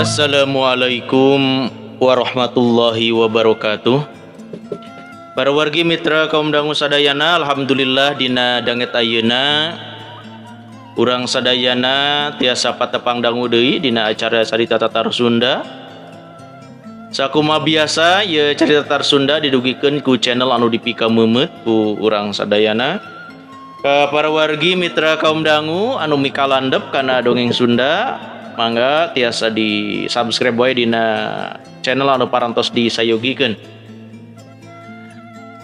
Assalamualaikum warahmatullahi wabarakatuh. Para wargi mitra kaum dangu sadayana, alhamdulillah dina danget ayeuna urang sadayana tiasa patepang dangu deui dina acara Carita Tatar Sunda. Sakumaha biasa ieu Carita Tatar Sunda didugikeun ku channel anu dipikameumeuet ku urang sadayana. Ka para wargi mitra kaum dangu anu mikalandep kana dongeng Sunda, mangga tiasa di subscribe wae dina channel anu parantos disayogikeun.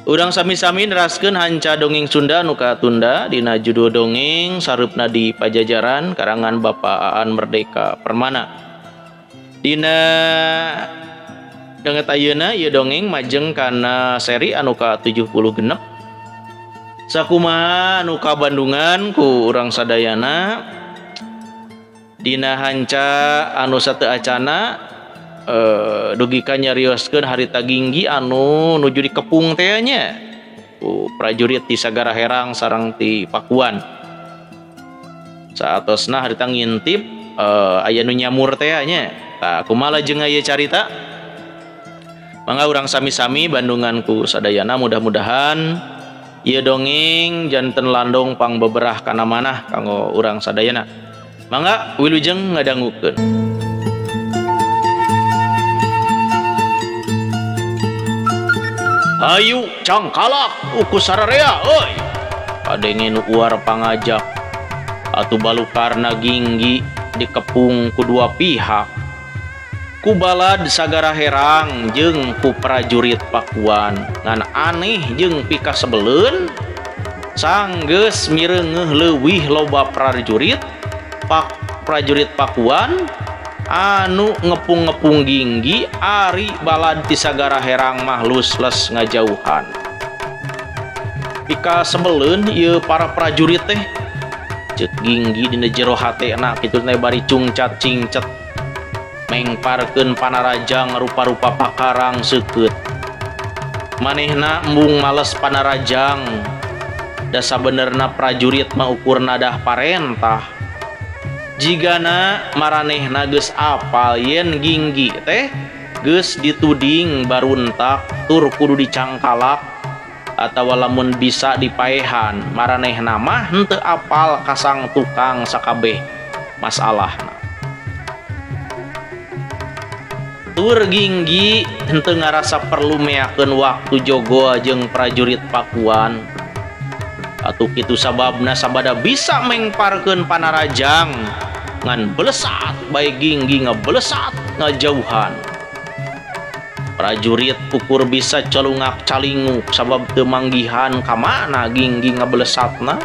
Urang sami-sami neraskeun hanca dongeng Sunda anu katunda dina judul dongeng Sareupna di Pajajaran karangan Bapak Aan Merdeka Permana. Dina danget ayeuna ieu dongeng majeng kana seri anu ka-76. Sakumaha anu kabandungan ku urang sadayana dina hanca anu sateu acana dugi ka nyarioskeun harita Ginggi anu nuju dikepung teh nya ku prajurit ti Sagara Herang sareng ti Pakuan. Saatosna harita ngintip aya nu nyamur teh nya. Tah kumaha lajeng ieu carita? Mangga urang sami-sami bandungan ku sadayana, mudah-mudahan ieu dongeng janten landong pangbeberah kana manah kanggo urang sadayana. Mangga wilujeng ngadangukeun. Hayu cangkalak uku sararea euy. Kadenge nu uar pangajak atuh balukarna Ginggi dikepung ku dua pihak. Ku balad Sagara Herang jeung ku prajurit Pakuan. Ngan aneh jeung pikasebeleun sanggeus mireungeuh leuwih loba prajurit prajurit Pakuan anu ngepung-ngepung Ginggi ari balad ti Sagara Herang mah lus-les ngajauhan. Pikasebeleun ieu para prajurit teh ceuk Ginggi dina jero hatena kitu teh bari cungcat cingcet mengparkeun panarajang rupa-rupa pakarang seukeut. Manehna embung males panarajang da sabenerna prajurit mah ukur nadah parentah. Jigana maranehna geus apal yen Ginggi teh geus dituding baruntak tur kudu dicangkalak atawa lamun bisa dipaehan maranehna mah henteu apal kasang tukang sakabeh masalahna. Tur Ginggi henteu ngarasa perlu meakeun waktu jogo jeung prajurit Pakuan. Atuh kitu sababna sabada bisa mengparkeun panarajang ngan belesat bae Ginggi ngebelesat ngajauhan. Prajurit ukur bisa calungak calinguk sabab teu manggihan ka mana Ginggi ngebelesatna.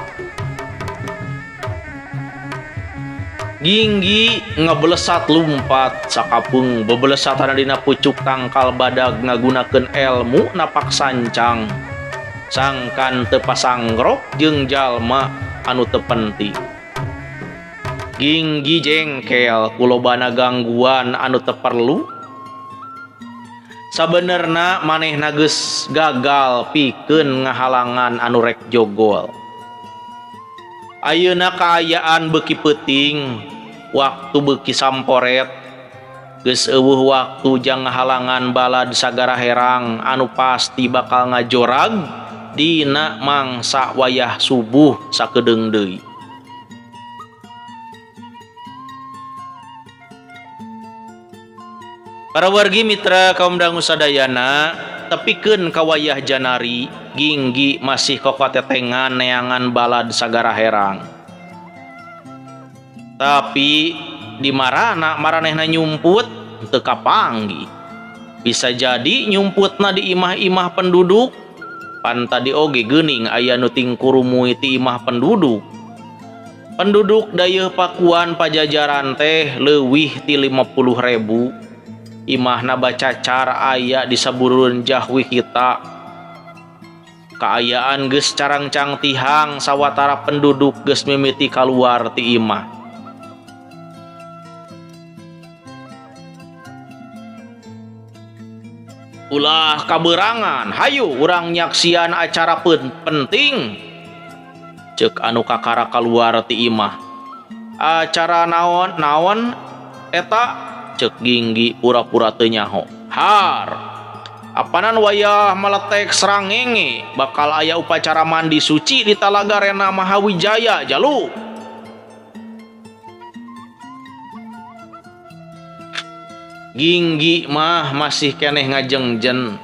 Ginggi ngebelesat lumpat sakapeung bebelesatana dina pucuk tangkal badag ngagunakeun elmu napak sancang sangkan teu pasanggrok jeung jalma anu teu penting. Ginggi jengkel ku lobana gangguan anu teu perlu. Sabenerna manehna geus gagal pikeun ngahalangan anu rek jogol. Ayeuna kaayaan beuki peuting, waktu beuki samporet, geus eueuh waktu jang ngahalangan balad Sagara Herang anu pasti bakal ngajorag dina mangsa wayah subuh sakedeung deui. Para wargi mitra kaum dangu sadayana, tepikeun ka wayah janari, Ginggi masih kokotetengan neangan balad Sagara Herang. Tapi di marana maranehna nyumput teu kapanggih. Bisa jadi nyumputna di imah-imah penduduk. Pan tadi oge geuning aya nu tingkurumui ti imah penduduk. Penduduk dayeuh Pakuan Pajajaran teh leuwih ti 50.000. Imahna bacacar aya di saburun jahwi kita. Kaayaan geus carangcang tihang sawatara penduduk geus mimiti kaluar ti imah. Ulah kaberangan, hayu urang nyaksian acara penting. Ceuk anu kakara kaluar ti imah. Acara naon naon eta Cek Ginggi pura-pura teu nyaho. Har. Apanan wayah maletek srangenge bakal aya upacara mandi suci di Talaga Rena Mahawijaya jalu. Ginggi mah masih keneh ngajengjen.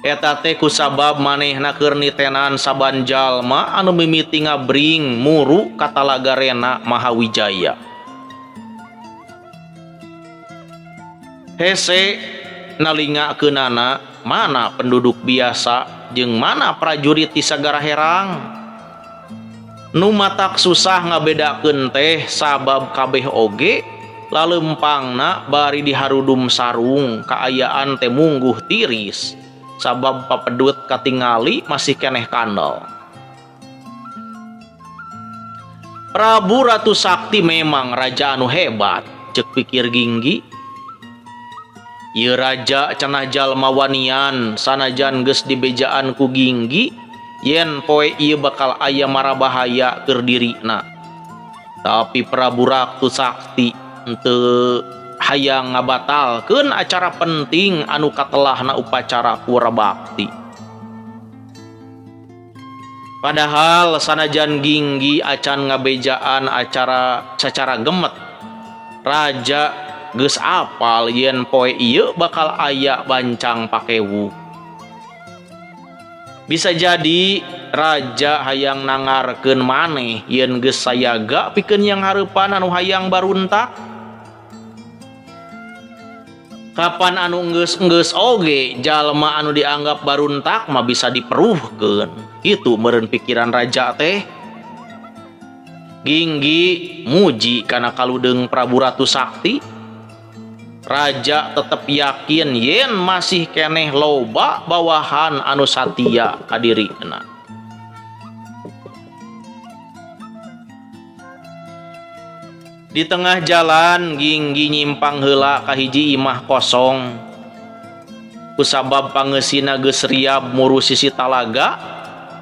Eta teh kusabab manehna keur nitenan saban jalma anu mimiti ngabring muru ka Talaga Rena Mahawijaya. Hese nalingakeunana mana penduduk biasa jeung mana prajurit ti Sagara Herang. Nu matak susah ngabedakeun teh sabab kabeh oge lalempangna bari diharudum sarung kaayaan teh mungguh tiris sabab papedut katingali masih keneh kandel. Prabu Ratu Sakti memang raja anu hebat, cek pikir Ginggi. Ieu raja cenah jalma wanian sanajan geus dibejaan ku Ginggi yen poe ieu bakal aya marabahaya keur dirina. Tapi Prabu Ratu Sakti henteu hayang ngabatalkeun acara penting anu katelahna upacara pura bakti. Padahal sanajan Ginggi acan ngabejaan acara secara gemet, raja geus apal yen poe ieu bakal aya bancang pakewu. Bisa jadi raja hayang nangarkeun maneh yen geus sayaga pikeun yang hareupan anu hayang baruntak. Kapan anu enggeus-enggeus oge jalma anu dianggap baruntak mah bisa diperuhkeun. Kitu meureun pikiran raja teh. Ginggi muji kana kaludeung Prabu Ratu Sakti. Raja tetep yakin yen masih keneh loba bawahan anu satia ka dirina. Di tengah jalan Ginggi nyimpang heula ka hiji imah kosong. Kusabab pangeusina geus riab muru sisi talaga,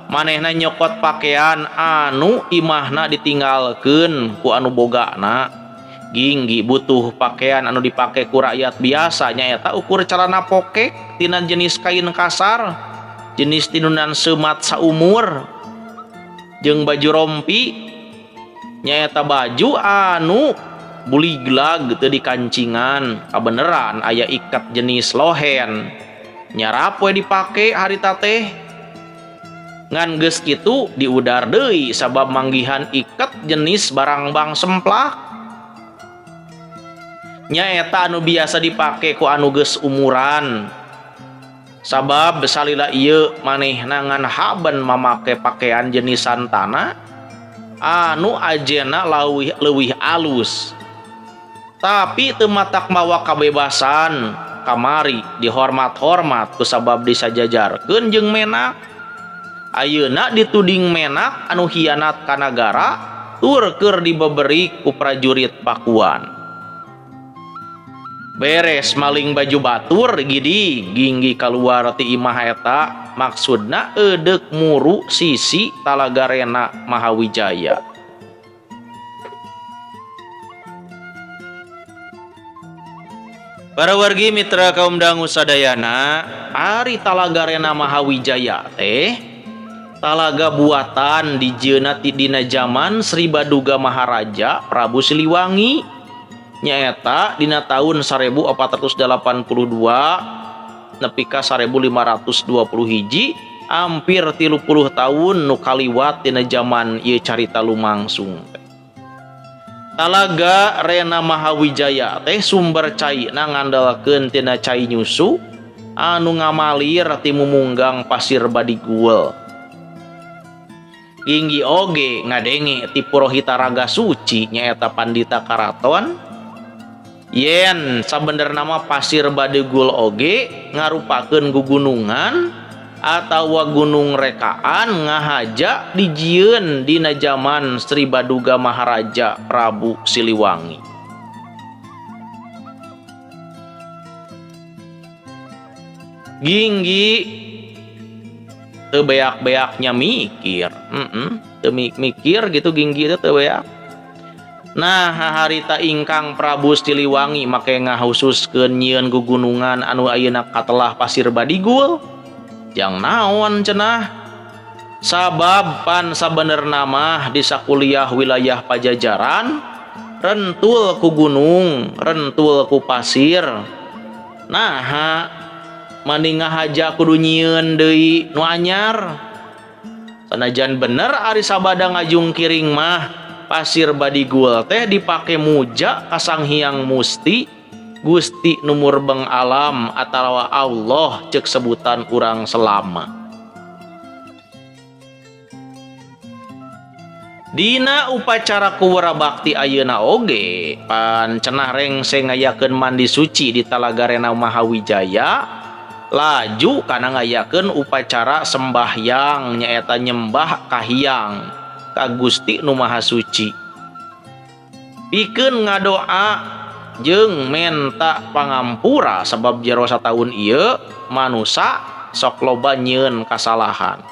manehna nyokot pakaian anu imahna ditinggalkeun ku anu bogana. Ginggi butuh pakaian anu dipake ku rakyat biasa nyaeta ukur celana pokek tina jenis kain kasar, jenis tinunan semat saumur, jeung baju rompi nyaeta baju anu buliglag teu dikancingan, kabeneran aya ikat jenis lohen nyarap we dipake harita teh. Ngan geus kitu diudar deui sabab manggihan ikat jenis barangbang semplak nyaeta anu biasa dipake ku anu geus umuran. Sabab salila ieu manehna ngan haben mamake pakaian jenis santana anu ajena leuwih alus, tapi teu matak mawa kabebasan kamari dihormat-hormat kusabab disajajarkeun jeung menak. Ayeuna dituding menak anu hianat ka nagara tur keur dibeberi ku prajurit Pakuan. Beres maling baju batur gidi Ginggi kaluar ti imah eta maksudna eudek muru sisi Talaga Rena Mahawijaya. Para wargi mitra kaum dangu sadayana, ari Talaga Rena Mahawijaya teh talaga buatan dijieunna ti dina jaman Sri Baduga Maharaja Prabu Siliwangi nyaeta dina tahun 1482 nepi ka 1520 hiji, hampir 30 tahun nu kaliwat dina jaman ieu carita lumangsung. Talaga Rena Mahawijaya teh sumber caina ngandalkeun tina cai nyusu anu ngamalir ti mumunggang pasir Badiguel. Ginggi oge ngadenge ti Purohita Raga Suci nyaeta Pandita Karaton yen sabenerna mah pasir Badigul oge ngarupakeun gugunungan atawa gunung rekaan ngahaja dijieun dina jaman Sri Baduga Maharaja Prabu Siliwangi. Ginggi teu beak-beaknya mikir, teu mikir gitu Ginggi teh teu beak. Nah harita ingkang Prabu Siliwangi make ngahususkeun nyieun gugunungan anu ayeuna katelah Pasir Badigul jang naon cenah sabab pan sabenerna mah di sakuliah wilayah Pajajaran rentul ku gunung rentul ku pasir naha mani ngahaja kudu nyieun deui nu anyar sanajan bener ari sabada ngajungkiring mah Pasir Badigul teh dipake muja ka Sang Hyang Musti Gusti nu murbeng alam atawa Allah ceuk sebutan urang selama. Dina upacara kuwara bakti ayeuna oge pan cenah rengse ngayakeun mandi suci di Talaga Rena Mahawijaya laju kana ngayakeun upacara sembahyang nyaeta nyembah ka Hyang ka Gusti nu Maha Suci pikeun ngadoa jeung menta pangampura sabab jero sataun ieu manusa sok loba nyieun kasalahan.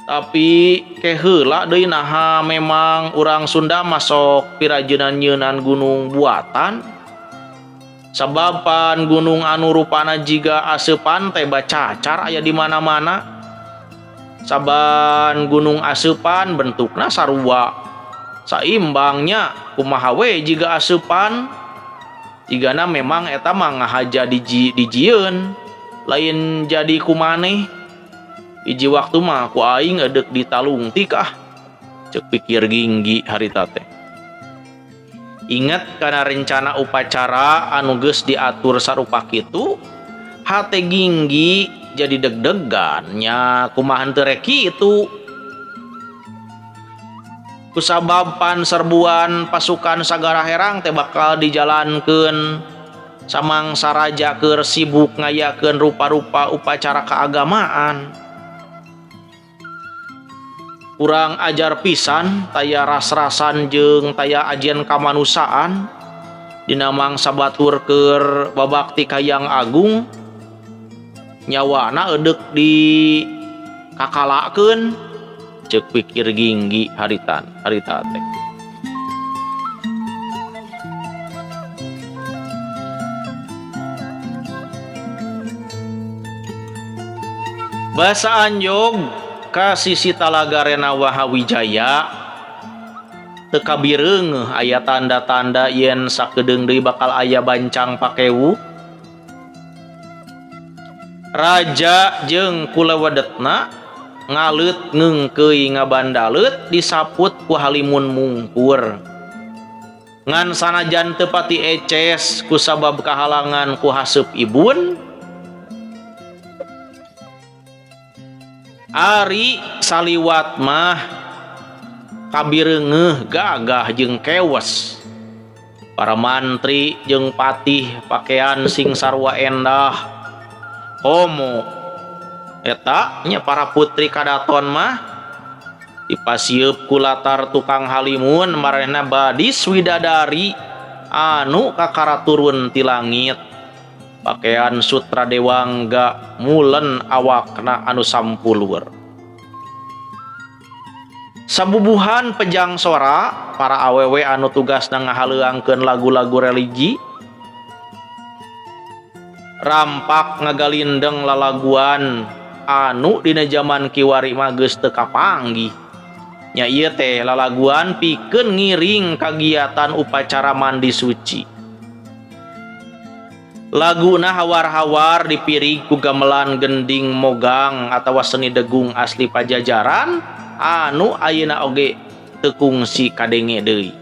Tapi ke heula deui naha memang urang Sunda mah sok pirajeunan nyeunan gunung buatan sabab pan gunung anu rupana jiga aseupan teh bacacar aya di mana-mana. Saban gunung aseupan bentukna sarua saimbangnya kumaha we jiga aseupan jigana memang eta mah ngahaja dijieun lain jadi kumaneh hiji waktu mah ku aing edek ditalungtik ah ceuk pikir Ginggi harita teh. Ingat kana rencana upacara anu geus diatur sarupa kitu hate Ginggi jadi deg-degan nya kumaha teu rek kitu kusabab pan serbuan pasukan Sagara Herang teh bakal dijalankeun samangsa raja keur sibuk ngayakeun rupa-rupa upacara keagamaan. Kurang ajar pisan taya ras-rasan jeung taya ajian kamanusiaan dina mangsa batur keur babakti ka Hyang Agung nyawana edek di kakalakeun ceuk pikir Ginggi haritan harita teh. Basa anjog ka sisi Talaga Rena Wahawijaya teu kabireungeuh aya tanda-tanda yen sakedeung deui bakal aya bancang pakewu. Raja jeung kulewedetna ngaleut ngeungkeuy ngabandaleut disaput ku halimun mungkur. Ngan sanajan teu pati eces kusabab kahalangan ku haseup ibun. Ari saliwat mah kabireungeuh gagah jeung kewes. Para mantri jeung patih pakaian sing sarua endah. Komo eta nya para putri kadaton mah dipasieup ku latar tukang halimun maranehna badis widadari anu kakara turun ti langit. Pakaian sutra dewangga mulen awakna anu sampulur. Sabubuhan pejang sora para awewe anu tugasna ngahaleuangkeun lagu-lagu religi rampak ngagalindeng lalaguan anu dina jaman kiwari mah geus teu kapanggih. Nya ieu teh lalaguan pikeun ngiring kagiatan upacara mandi suci. Laguna hawar-hawar dipirig ku gamelan gending mogang atawa seni degung asli Pajajaran anu ayeuna oge teu kungsi kadenge deui.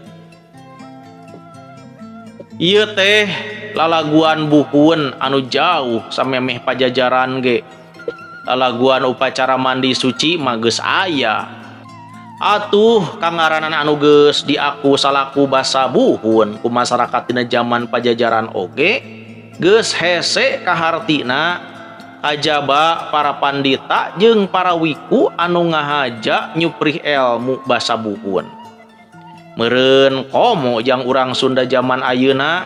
Ieu teh lalaguan buhun anu jauh samemeh Pajajaran ge. Lalaguan upacara mandi suci mah geus aya. Atuh kangaranan anu geus diaku salaku basa buhun ku masyarakat dina jaman Pajajaran oge geus hese kahartina kajaba para pandita jeung para wiku anu ngahaja nyuprih ilmu basa buhun. Meureun komo jang urang Sunda jaman ayeuna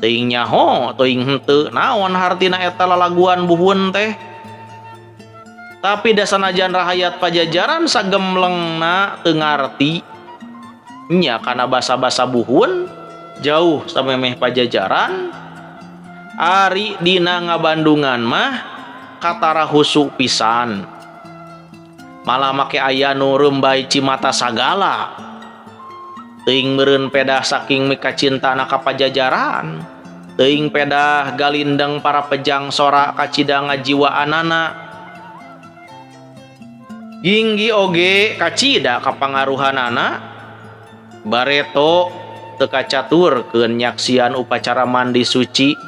teuing nyaho teuing henteu naon hartina eta lalaguan buhun teh. Tapi da sanajan rahayat Pajajaran sagemlengna teu ngarti. Nya kana basa-basa buhun jauh samemeh Pajajaran ari dina ngabandungan mah katara husu pisan. Malah make aya nu reumbai cimata sagala. Teuing meureun pedah saking mikacintana ka Pajajaran, teuing pedah galindeng para pejang sora kacida ngajiwaanana. Ginggi oge kacida kapangaruhanana, bareto teu kacaturkeun nyaksian upacara mandi suci.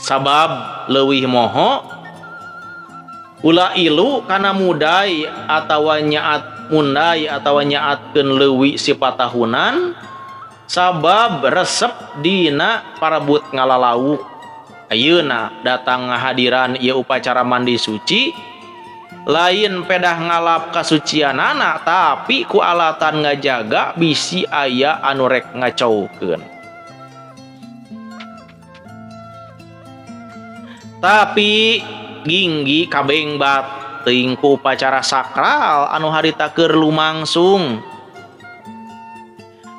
Sabab leuwih moho ulah ilu kana mudai atawa nyaat mundai atawa nyaatkeun leuwi sipatahunan sabab resep dina parebut ngalalauk. Ayeuna datang ngahadiran ieu upacara mandi suci lain pedah ngalap kasucianana tapi ku alatan ngajaga bisi aya anu rek ngacaukeun. Tapi Ginggi kabengbat teuing ku upacara sakral anu harita keur lumangsung.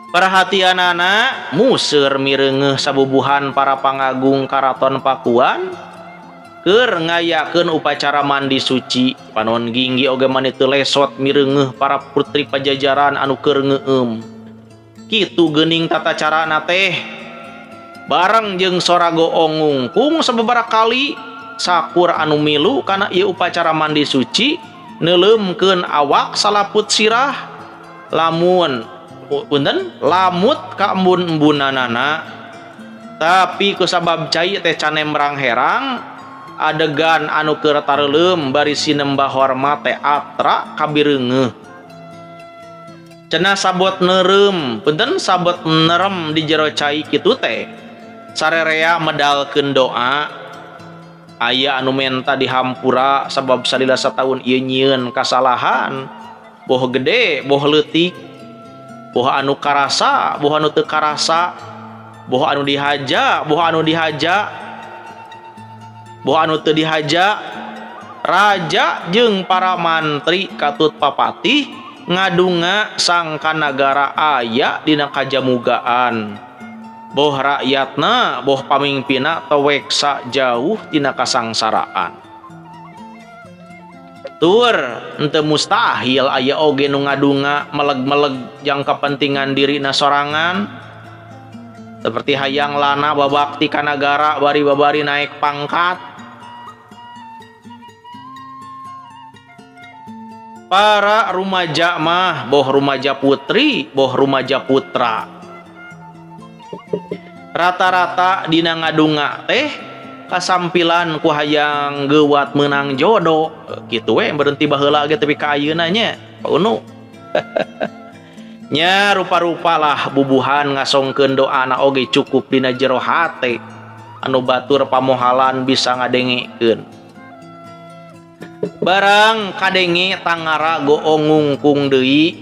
Perhatianana museur mireungeuh sabubuhan para pangagung Karaton Pakuan keur ngayakeun upacara mandi suci. Panon Ginggi oge mani teu lesot mireungeuh para putri Pajajaran anu keur ngeueum. Kitu geuning tata carana teh. Bareng jeung sora goong ngungkung sababaraha kali sakur anu milu kana ieu upacara mandi suci neuleumkeun awak salaput sirah lamun punten lamut ka embun-embunanana. Tapi kusabab cai teh canembrang herang adegan anu keur tareuleum bari sinembah hormat teh atra kabireungeuh. Cenah sabot neureum punten sabot nerem di jero cai kitu teh sarerea medalkeun doa. Aya anu menta dihampura sabab salila sataun ieu nyieun kasalahan boh gede boh leutik, boh anu karasa boh anu teu karasa, boh anu dihaja boh anu dihaja boh anu teu dihaja. Raja jeung para mantri katut papatih ngadunga sangka nagara aya dina kajamugaan, boh rakyatna boh pamingpinna teweksa jauh tina kasangsaraan. Tur henteu mustahil aya oge nu ngadunga meleg-meleg jang kepentingan dirina sorangan, seperti hayang lana babakti ka nagara bari babari naik pangkat. Para rumaja mah boh rumaja putri boh rumaja putra rata-rata dina ngadunga teh kasampilan ku hayang geuwat meunang jodoh kitu we berhenti baheula ge tapi ka ayeuna nya Pak Unu. Nya rupa-rupa lah bubuhan ngasongkeun doana oge cukup dina jero hate anu batur pamohalan bisa ngadengekeun. Barang kadenge tangara goong ngungkung deui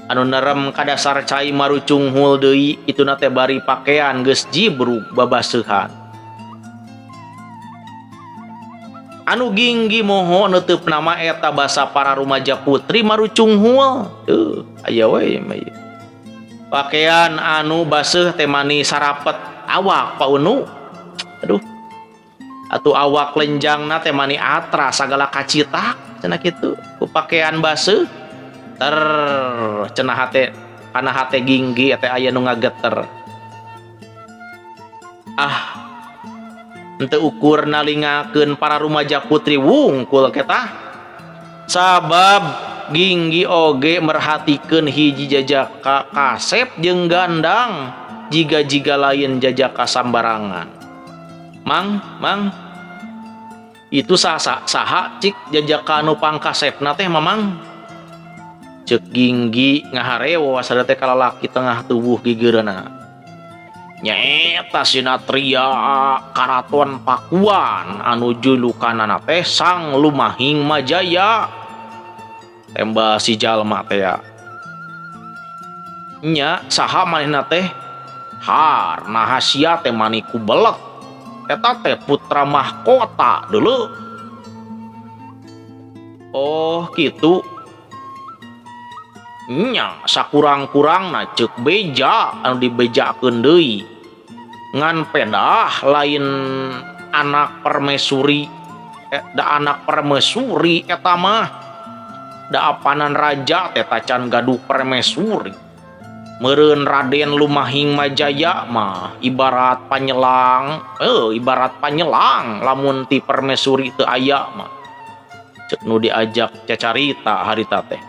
anu nerem ka dasar cai marucunghul deui ituna teh bari pakean geus jibrug babaseuhan. Anu Ginggi moho neuteupna nama eta basa para rumaja putri marucunghul. Aya we mah ieu. Pakean anu baseuh teh mani sarapet awak Pak Unu. Aduh. Atuh awak lenjangna teh mani atra sagala kacitak cenah kitu ku pakean baseuh. Ter cenah hate kana hate Ginggi teh aya nu ngageter. Ah, henteu ukur nalingakeun para rumaja putri wungkul ketah. Sabab Ginggi oge merhatikeun hiji jajaka kasep jeung gandang jiga-jiga lain jajaka sambarangan. Mang, mang, itu saha saha cik jajaka anu pangkasepna teh mamang. Ceuk Ginggi ngaharewo sada teh kalalaki tengah tubuh gigireunana. Nyaeta Sinatria Karaton Pakuan anu julukanana teh Sang Lumahing Majaya. Tembal si jalma teh ya. Nya saha manehna teh? Har naha sia teh mani ku belet. Eta teh putra mahkota dulu. Oh gitu. Nya sakurang-kurangna ceuk beja anu dibejakeun deui. Ngan pedah lain anak permaisuri, da anak permaisuri eta mah. Da apanan raja teh tacan gaduh permaisuri. Meureun Raden Lumahing Majaya mah ibarat panyelang, ibarat panyelang lamun ti permaisuri teu aya mah. Ceuk nu diajak cacarita harita teh.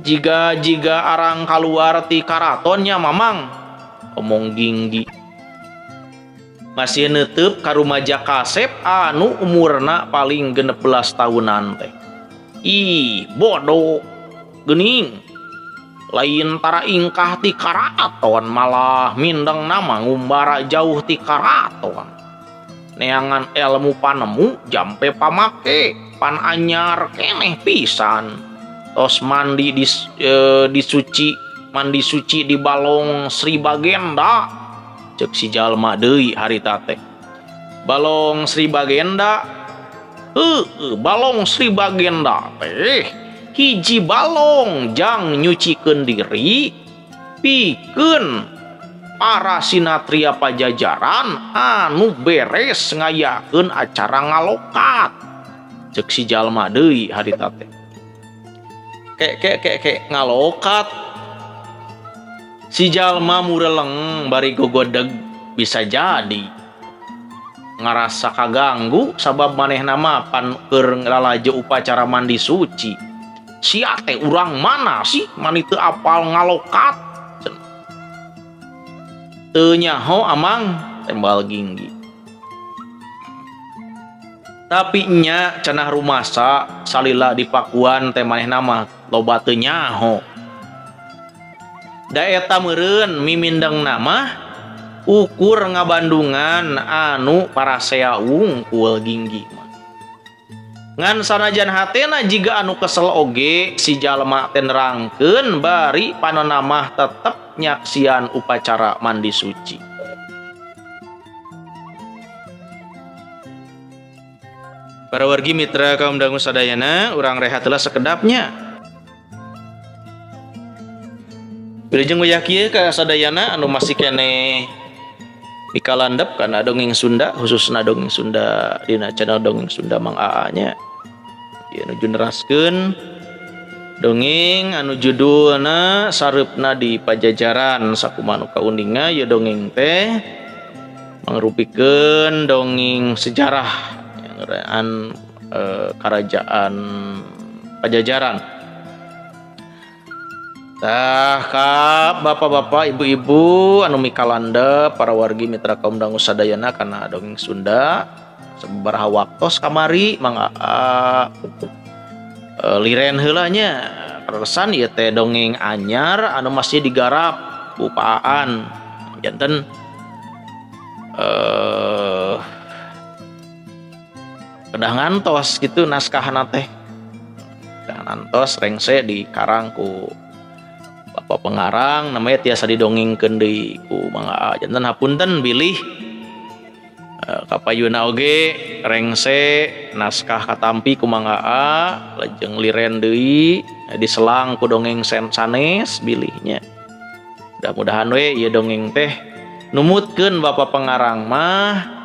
Jiga-jiga arang kaluar ti karaton nya mamang, omong Ginggi. Masih neuteub ka rumaja kasep anu umurna paling 16 tahunan teh. Ih, bodoh. Geuning. Lain tara ingkah ti karaton malah mindeng nama ngumbara jauh ti karaton. Neangan ilmu panemu jampe pamake pan anyar keneh pisan. Tos mandi di suci, mandi suci di balong Sri Bagenda. Ceuk si jalma deui harita teh. Balong Sri Bagenda. Heueuh, balong Sri Bagenda teh hiji balong jang nyucikeun diri pikeun para sinatria pajajaran anu beres ngayakeun acara ngalokat. Ceuk si jalma deui harita teh. Kek kek kek kek ngalokat. Si jalma mureleng bari gogodeg bisa jadi ngarasa kaganggu sabab manehna mah pan keur ngalalajo upacara mandi suci. Sia teh urang mana sih mani teu apal ngalokat. Teu nyaho amang tembal Ginggi. Tapi nya cenah rumasa salila di Pakuan teh manehna mah loba teu nyaho. Da eta meureun mimindengna mah ukur ngabandungan anu parasea wungkul Ginggi mah. Ngan sanajan hatena jiga anu kesel oge si jalma teh nerangkeun bari panona mah tetep nyaksian upacara mandi suci. Para wargi mitra kaum dangu sadayana, urang rehat heula sekedapnya. Wilujeng wayah kieu ka sadayana anu masih keneh mikalandep kana dongeng Sunda, khususna dongeng Sunda dina channel Dongeng Sunda Mang Aa nya. Ieu nuju neraskeun dongeng anu judulna Sareupna di Pajajaran. Sakumaha nu kauninga ieu dongeng teh mangrupikeun dongeng sejarah ngeraan kerajaan Pajajaran. Tah ka bapak-bapak, ibu-ibu anu mikalandep, para wargi mitra kaum dangu sadayana kana dongeng Sunda sababaraha waktos kamari Mang Aa liren heula nya. Kaleresan ieu teh dongeng anyar anu masih digarap ku Pak Aan. Janten kedah ngantos gitu naskahna teh. Kedah ngantos rengse dikarang ku bapak pengarang namanya tiasa didongengkeun deui ku Mang Aa. Janten hapunten bilih kapayuna oge rengse naskah katampi ku Mang Aa lajeng liren deui diselang ku dongeng sanes bilihnya. Mudah-mudahan we ieu dongeng teh numutkeun bapak pengarang mah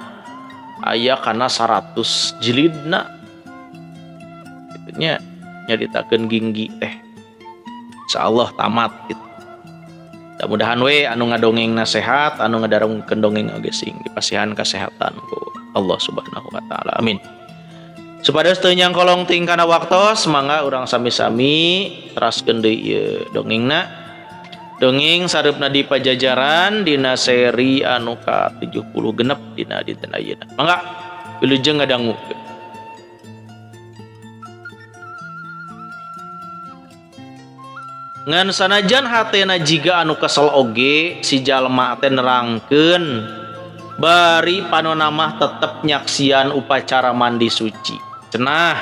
aya kana 100 jilidna. Kitu nya nyaritakeun Ginggi teh. Insyaallah tamat gitu. Mudah-mudahan we anu ngadongeng nasehat, anu ngadarungkeun dongeng oge sing dipasihan kasehatan ku Allah Subhanahu wa taala. Amin. Supados teu nyangkolong ting kana waktos, mangga urang sami-sami teraskeun deui ieu dongengna. Dongeng Sareupna di Pajajaran dina seri anu ka-76 dina dinten ayeuna. Mangga wilujeng ngadangukeun. Ngan sanajan hatena jiga anu kesel oge si jalma teh nerangkeun bari panona mah tetep nyaksian upacara mandi suci. Cenah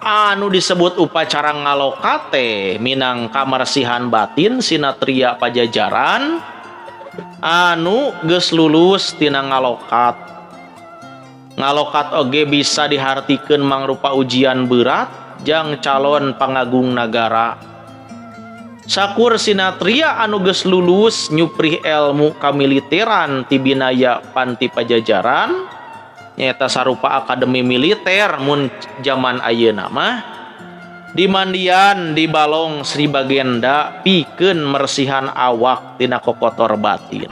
anu disebut upacara ngalokat teh minangka meresihan batin sinatria Pajajaran anu geus lulus tina ngalokat. Ngalokat oge bisa dihartikeun mangrupa ujian berat jang calon pangagung nagara. Sakur sinatria anu geus lulus nyuprih elmu kamiliteran ti Binaya Panti Pajajaran nyaeta sarupa akademi militer mun jaman ayeuna mah dimandian di Balong Sri Bagenda pikeun mersihan awak tina kokotor batin.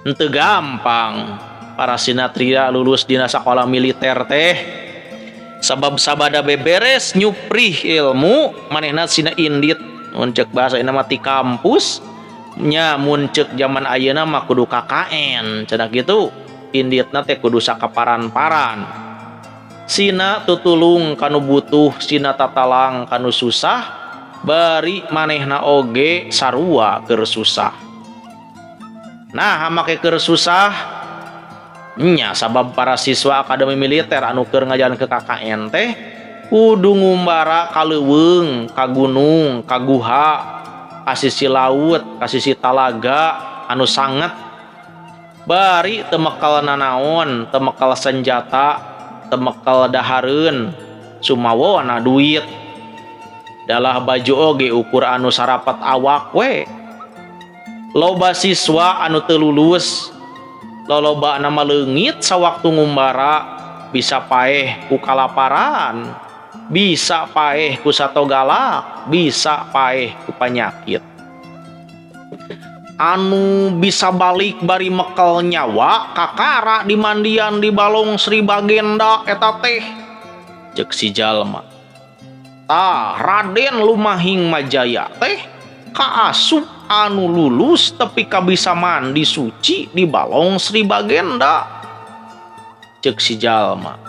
Henteu gampang para sinatria lulus dina sakola militer teh sabab sabada beberes nyuprih ilmu manehna sina indit mun ceuk bahasa ayeuna mah ti kampus nya mun ceuk jaman ayeuna mah kudu KKN cenah kitu inditna teh kudu sakaparan-paran sina tutulung kanu butuh sina tatalang kanu susah bari manehna oge sarua keur susah. Nah make keur susah nya sabab para siswa akademi militer anu keur ngajalankeun KKN teh kudu ngumbara ka leuweung, ka gunung, ka guha, ka sisi laut, ka sisi talaga anu sanget bari teu mekel nanaon, teu mekel senjata, teu mekel dahareun, sumawona duit. Dalah baju oge ukur anu sarapat awak we. Loba siswa anu teu lulus, loloba nama leungit sawaktu ngumbara, bisa paeh ku kalaparan, bisa paeh ku sato galak, bisa paeh ku panyakit. Anu bisa balik bari mekel nyawa kakara di mandian di Balong Sri Bagenda eta teh ceuk si jalma. Tah Raden Lumahing Majaya teh kaasup anu lulus tepi ka bisa mandi suci di Balong Sri Bagenda ceuk si jalma.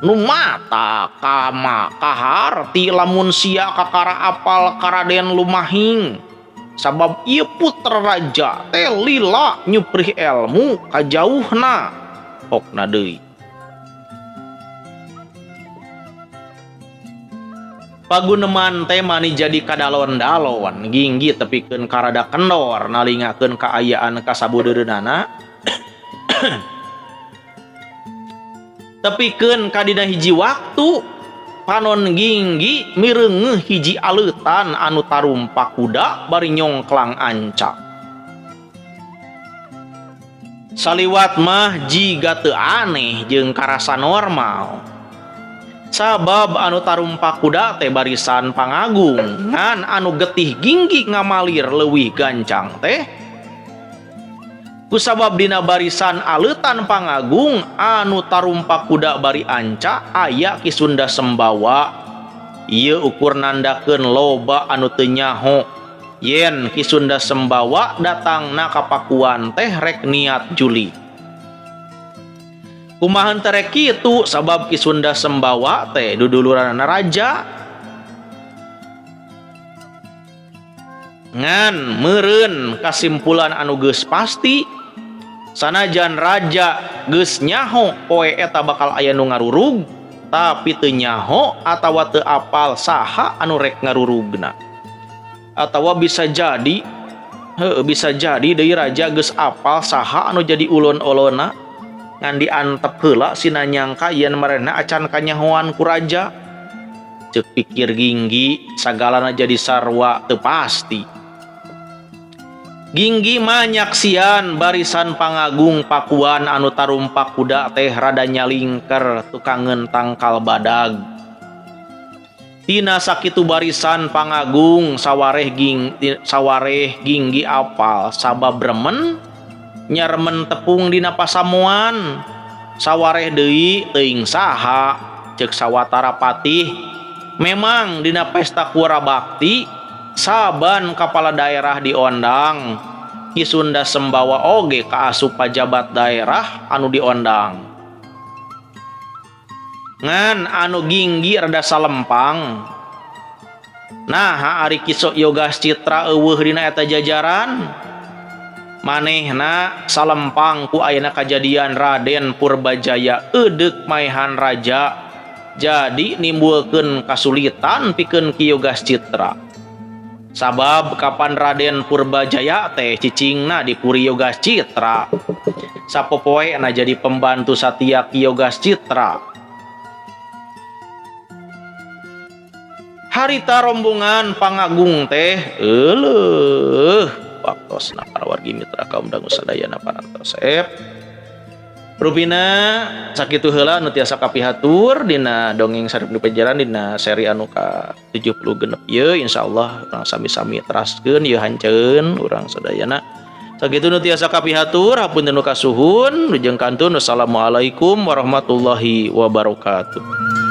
Nu mata kama kaharti lamun sia kakara apal ka Raden Lumahing sabab ieu putra raja teh lila nyuprih elmu kajauhna hokna deui. Paguneman teh mani jadi kadalon-dalon ginggi tepikeun karada kendor nalingakeun kaayaan kasabudeureunana tepikeun ka dina hiji waktu panon ginggi mireungeuh hiji aleutan anu tarumpak kuda bari nyongklang anca. Saliwat mah jiga teu aneh jeung karasa normal. Sabab anu tarumpak kuda teh barisan pangagung ngan anu getih ginggi ngamalir leuwih gancang teh kusabab dina barisan aleutan pangagung anu tarumpak kuda bari anca aya Ki Sunda Sembawa. Ieu ukur nandakeun loba anu teu nyaho yen Ki Sunda Sembawa datangna ka Pakuan teh rek niat juli. Kumaha teh rek kitu sabab Ki Sunda Sembawa teh duduluranana raja. Ngan meureun kasimpulan anu geus pasti sanajan raja geus nyaho poe eta bakal aya nu ngarurug tapi teu nyaho atawa teu apal saha anu rek ngarurugna. Atawa bisa jadi heuh bisa jadi deui raja geus apal saha anu jadi ulon-olona ngan diantep heula sina nyangka yen marehna acan kanyahoan ku raja. Ceuk pikir Ginggi sagalana jadi sarwa teu pasti. Ginggi mah nyaksian barisan pangagung Pakuan anu tarumpak kuda teh rada nyalingker tukangeun tangkal badag. Tina sakitu barisan pangagung sawareh Ginggi apal sabab remen nyaremen tepung dina pasamuan sawareh deui teuing saha ceuk sawatara patih. Memang dina pesta Kura Bakti saban kepala daerah diondang Ki Sunda Sembawa oge kaasup pajabat daerah anu diondang. Ngan anu Ginggi rada salempang. Nah ari Ki Yogas Citra eueuh dina eta jajaran manehna salempang ku ayeuna kajadian Raden Purbajaya eudek maehan raja jadi nimbulkeun kasulitan pikeun Ki Yogas Citra. Sabab kapan Raden Purbajaya teh cicingna di Puri Yogas Citra. Sapopoena jadi pembantu satia Ki Yogas Citra. Harita rombongan pangagung teh euleuh waktosna, para wargi mitra kaum dangu sadayana parantos. Rupina sakitu heula nu tiasa kapihatur dina dongeng Sarip di Pajajaran dina seri anu ka 76 ieu. Insyaallah urang sami-sami teraskeun ieu hanceun urang sadayana. Sakitu nu tiasa kapihatur, hapunten nu kasuhun. Lujeng kantun, wassalamualaikum warahmatullahi wabarakatuh.